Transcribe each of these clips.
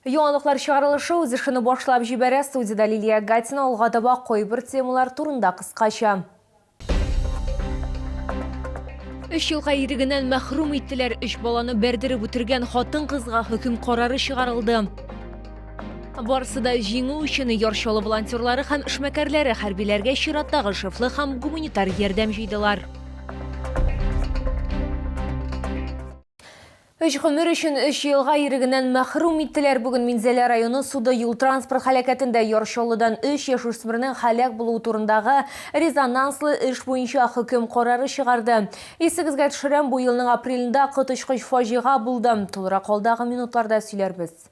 Яңалыклар чыгарылышы үз эшен башлап җибәрә. Студиядә Лилия Гатина алга таба кайбер темалар турында кыскача. Өч елга ирегеннән мәхрүм иттеләр. Өч баланы бәрдереп үтергән хатын-кызга хөкем карары чыгарылды. Барысы да җиңү өчен Яр Чаллы волонтерлары һәм эшмәкәрләре хәрбиләргә чираттагы шефлы һәм гуманитар ярдәм җыйдылар. Өч гомер өчен өч елга ирегеннән мәхрүм иттеләр. Бүген Минзәлә районы суды юл-транспорт һәлакәтендә Яр Чаллыдан өч яшүсмернең һәлак булуы турындагы резонанслы эш буенча хөкем карары чыгарды. Исегезгә төшерәм, бу елның апрелендә коточкыч фаҗига булды. Тулырак алдагы минутларда сөйләрбез.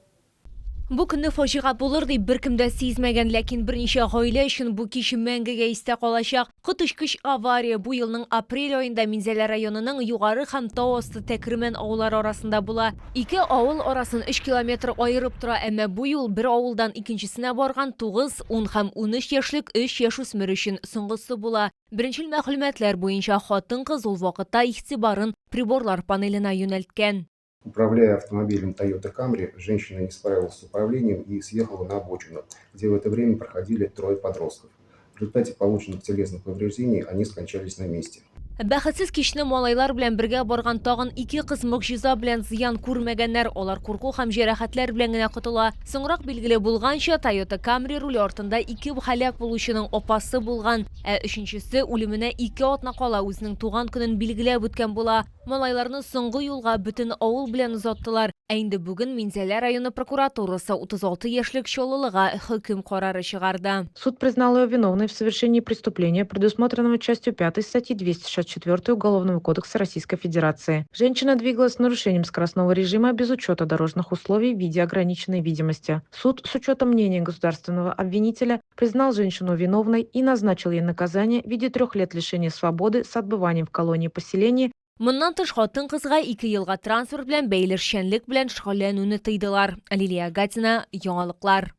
Бу көнне фаҗига булыр дип беркем дә сизмәгән, ләкин берничә гаилә өчен бу кич мәңгегә истә калачак. Коточкыч авария бу елның апрель аенда Минзәлә районының Югары һәм Тау асты Тәкермән авыллары арасында була. Ике авыл арасын өч километр аерып тора, әмма бу юл бер авылдан икенчесенә барган тугыз, ун һәм 13 яшьлек өч яшүсмер өчен соңгысы була. Беренчел мәгълүматлар буенча, хатын-кыз ул вакытта игътибарын приборлар панеленә юнәлткән. Управляя автомобилем Toyota Camry, женщина не справилась с управлением и съехала на обочину, где в это время проходили трое подростков. В результате полученных телесных повреждений они скончались на месте. Бәхетсез кичне малайлар белән бергә барган тагын ике кыз могҗиза белән зыян күрмәгәннәр, алар курку һәм җәрәхәтләр белән генә котыла. Соңрак билгеле булганча, Toyota Camry руле артында ике һәлак булучының апасы булган, ә өченчесе үлеменә ике атна кала үзенең туган көнен билгеләп үткән була. Малайларны соңгы юлга бөтен авыл белән озаттылар. Ә инде бүген Минзәлә районы прокуратурасы 36 яшьлек чаллылыга хөкем карары чыгарды. Суд признал ее виновной в совершении преступления, предусмотренного частью 5 статьи 264 Уголовного кодекса Российской Федерации. Женщина двигалась с нарушением скоростного режима без учета дорожных условий в виде ограниченной видимости. Суд с учетом мнения государственного обвинителя признал женщину виновной и назначил ей наказание в виде трех лет лишения свободы с отбыванием в колонии-поселении. Моннан тыш, хатын-кызга ике елга транспорт белән бәйле эшчәнлек белән шөгыльләнүне тыйдылар. Лилия Гатина, Яңалыклар.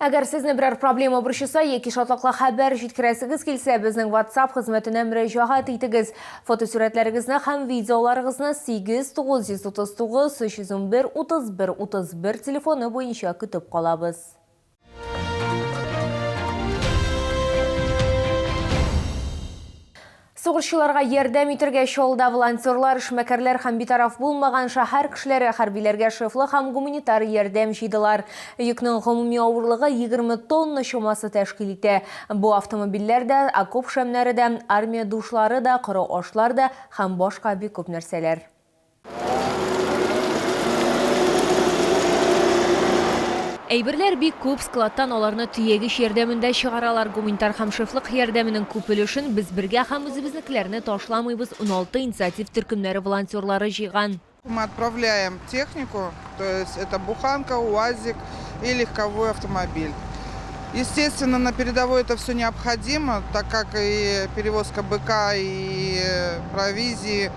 Әгәр сезне берәр проблема борчыса яки шатлыклы хәбәр җиткерәсегез килсә, безнең WhatsApp хезмәтенә мөрәҗәгать итегез. Фотосурәтләрегезне һәм видеоларыгызны 8 939 311 31 31 телефоны буенча көтеп калабыз. Сугышчыларга ярдәм итәргә Чаллыда волонтерлар, эшмәкәрләр һәм битараф булмаган шәһәр кешеләре хәрбиләргә шефлы һәм гуманитар ярдәм җыйдылар. Йөкнең гомуми авырлыгы 20 тонна чамасы тәшкил итә. Бу автомобильләр дә, окоп шәмнәре дә, армия душлары да, коры ашлар да һәм башка бик күп нәрсәләр. Әйберләр бик күп, складтан аларны төягеч ярдәмендә чыгаралар. Гуманитар һәм шефлык ярдәменең күп өлешен Без бергә һәм үзебезнекеләрне ташламыйбыз 16 инициатив төркемнәре волонтерлары җыйган. Мы отправляем технику, то есть это буханка, УАЗик и легковой автомобиль. Естественно, на передовой это все необходимо, так как и перевозка БК, и провизии,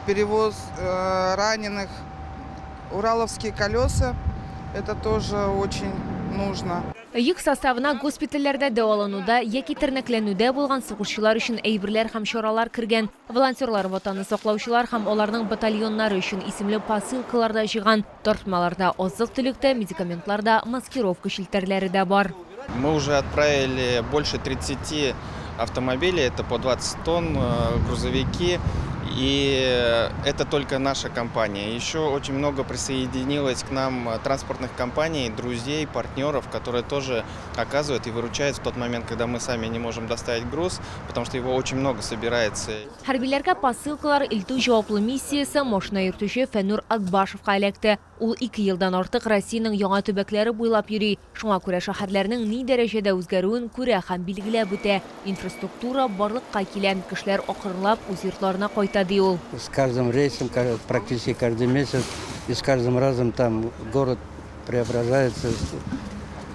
перевоз раненых, ураловские колеса, это тоже очень нужно. Йөк составына госпитальләрдә дәвалануда яки тернәкләнүдә булган сугышчылар өчен әйберләр һәм чаралар кергән. Волонтерлар Ватанны саклаучылар һәм аларның батальоннары өчен исемле посылкалар да җыйган. Тартмаларда азык-төлек тә, медикаментлар да, маскировка челтәрләре дә бар. Мы уже отправили больше 30 автомобилей, это по 20 тонн, грузовики, и это только наша компания. Еще очень много присоединилось к нам транспортных компаний, друзей, партнеров, которые тоже оказывают и выручают в тот момент, когда мы сами не можем доставить груз, потому что его очень много собирается. Хәрбиләргә посылкалар илтү җаваплы миссиясе машина йөртүче Фәннур Акбашевка эләкте. Ул ике елдан артык Россиянең яңа төбәкләре буйлап йөри. Шуңа күрә шәһәрләрнең ни дәрәҗәдә үзгәрүен күрә һәм билгеләп үтә. Инфраструктура барлыкка килә, кешеләр акрынлап үз йортларына кайта, ди ул. С каждым рейсом, практически каждый месяц, и с каждым разом там город преображается,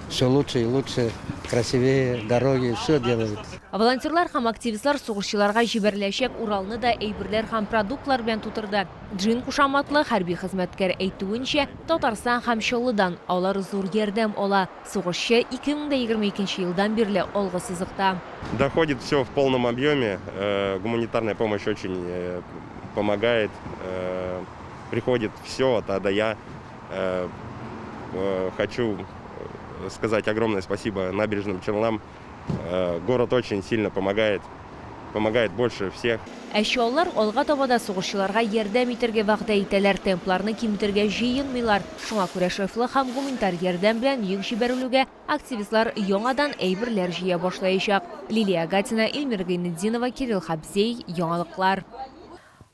все лучше и лучше, красивее, дороги, все делают. Волонтерлар һәм активистлар сугышчыларга җибәреләчәк Уралны да әйберләр һәм продуктлар белән тутырды. Джин кушаматлы хәрби хезмәткәр әйтүенчә, Татарстан һәм Чаллыдан алар зур ярдәм ала. Сугышчы 2022 елдан бирле алгы сызыкта. Доходит все в полном объеме. Гуманитарная помощь очень помогает. Приходит все от А до Я. Хочу сказать огромное спасибо Набережным Челнам. Город очень сильно помогает, помогает больше всех. Ә чаллылар алга таба да сугышчыларга ярдәм итәргә вәгъдә итәләр, темпларны киметергә җыенмыйлар. Шуңа күрә шефлык һәм гуманитар ярдәм белән йөк җибәрелүгә активистлар яңадан әйберләр җыя башлаячак. Лилия Гатина, Эльмира Гайнетдинова, Кирилл Хабзей, Яңалыклар.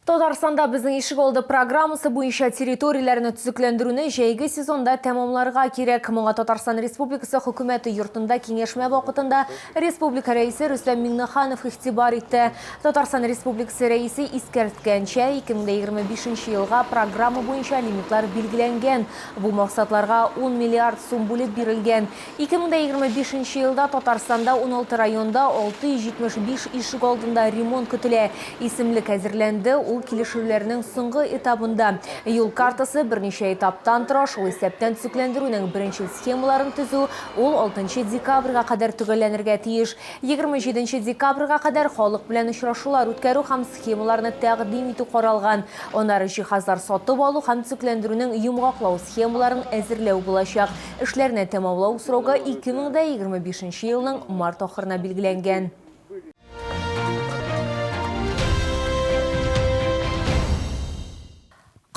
Татарстанда Безнең ишегалды программасы буенча территорияләрне төзекләндерүне җәйге сезонда тәмамларга кирәк. Моңа Татарстан Республикасы Хөкүмәте йортында киңәшмә вакытында республика Рәисе Рөстәм Миңнеханов игътибар итте. Татарстан Республикасы Рәисе искәрткәнчә, 2025 елга программа буенча лимитлар билгеләнгән. Бу максатларга 10 миллиард сум бүлеп бирелгән. 2025 елда Татарстанда 16 районда 675 ишегалдында ремонт көтелә. Исемлек әзерләнде, ул килешүләрнең соңгы этабында. Юл картасы берничә этаптан тора, шул исәптән төзекләндерүнең беренчел схемаларын төзү, ул 6 декабрьгә кадәр төгәлләнергә тиеш. 27 декабрьгә кадәр халык белән очрашулар үткәрү һәм схемаларны тәкъдим итү каралган. Аннары җиһазлар сатып алу һәм төзекләндерүнең йомгаклау схемаларын әзерләү булачак. Эшләрне тәмамлау срогы 2025 елның март ахырына билгеләнгән.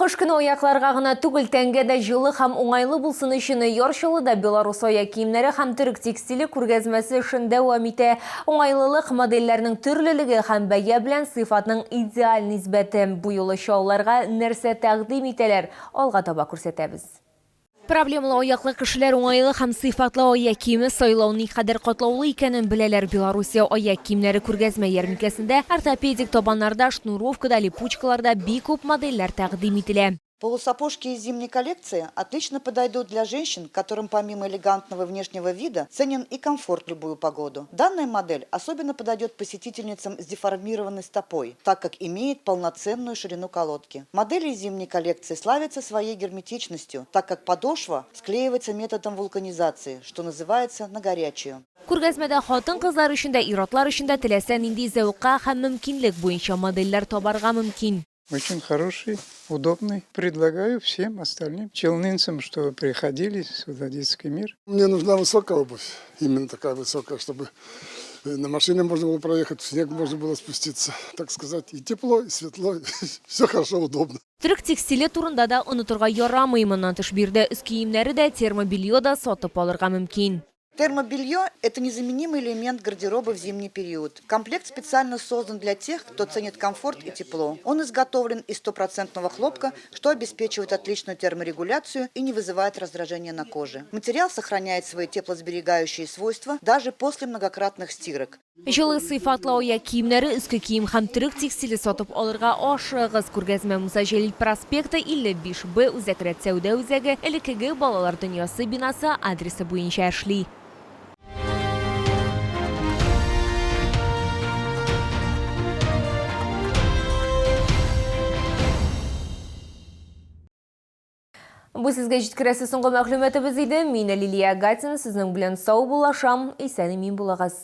Кыш көне аякларга гына түгел, тәнгә дә җылы һәм уңайлы булсын өчен Яр Чаллыда Беларус аяк киемнәре һәм төрек текстиле күргәзмәсе эшен дәвам итә. Уңайлылык, модельләрнең төрлелеге һәм бәя белән сыйфатның идеаль нисбәте. Бу юлы чаллыларга нәрсә тәкъдим итәләр, алга таба күрсәтәбез. Проблемалы аяклы кешеләр уңайлы һәм сыйфатлы аяк киеме сайлау никадәр катлаулы икәнен беләләр. Белоруссия аяк киемнәре күргәзмә-ярминкәсендә ортопедик табаннарда, шнуровкада, липучкаларда бик күп модельләр тәкъдим ителә. Полусапожки из зимней коллекции отлично подойдут для женщин, которым помимо элегантного внешнего вида ценен и комфорт в любую погоду. Данная модель особенно подойдет посетительницам с деформированной стопой, так как имеет полноценную ширину колодки. Модели зимней коллекции славятся своей герметичностью, так как подошва склеивается методом вулканизации, что называется на горячую. Күргәзмәдә хатын-кызлар өчен дә, ир-атлар өчен дә теләсә нинди зәвыкка һәм мөмкинлек буенча модельләр табарга мөмкин. Очень хороший, удобный. Предлагаю всем остальным челнинцам, чтобы приходили сюда, Детский мир. Мне нужна высокая обувь, именно такая высокая, чтобы на машине можно было проехать, в снег можно было спуститься, так сказать. И тепло, и светло, все хорошо, удобно. Төрек текстиле турында да онытырга ярамый. Моннан тыш, биредә өс киемнәре дә, термобелье да сатып алырга мөмкин. Термобелье – это незаменимый элемент гардероба в зимний период. Комплект специально создан для тех, кто ценит комфорт и тепло. Он изготовлен из стопроцентного хлопка, что обеспечивает отличную терморегуляцию и не вызывает раздражения на коже. Материал сохраняет свои теплосберегающие свойства даже после многократных стирок. Җылы сыйфатлы аяк киемнәре, өске кием һәм төрек текстиле сатып алырга ашыгыгыз. Күргәзмә Муса Җәлил проспекты, 55 Б, Үзәк рәт сәүдә үзәге, элеккеге Балалар дөньясы бинасы адресы буенча эшли. Бу сезгә җиткерәсе соңгы мәгълүматыбыз иде. Мин Лилия Гатина сезнең белән саубуллашам. Исән-имин булыгыз.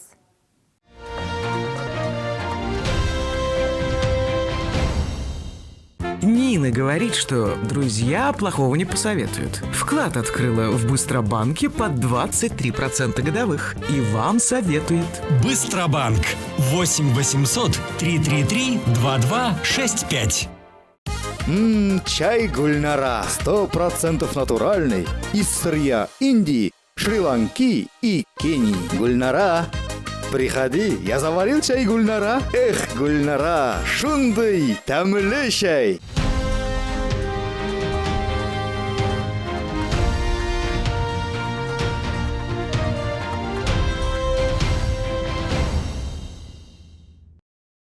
Нина говорит, что друзья плохого не посоветуют. Вклад открыла в Быстробанке под 23% годовых. И вам советует. Быстробанк. 8 800 333 2265. Ммм, чай Гульнара. 100% натуральный. Из сырья Индии, Шри-Ланки и Кении. Гульнара, приходи, я заварил чай Гульнара. Эх, Гульнара, шундый, тәмле чәй.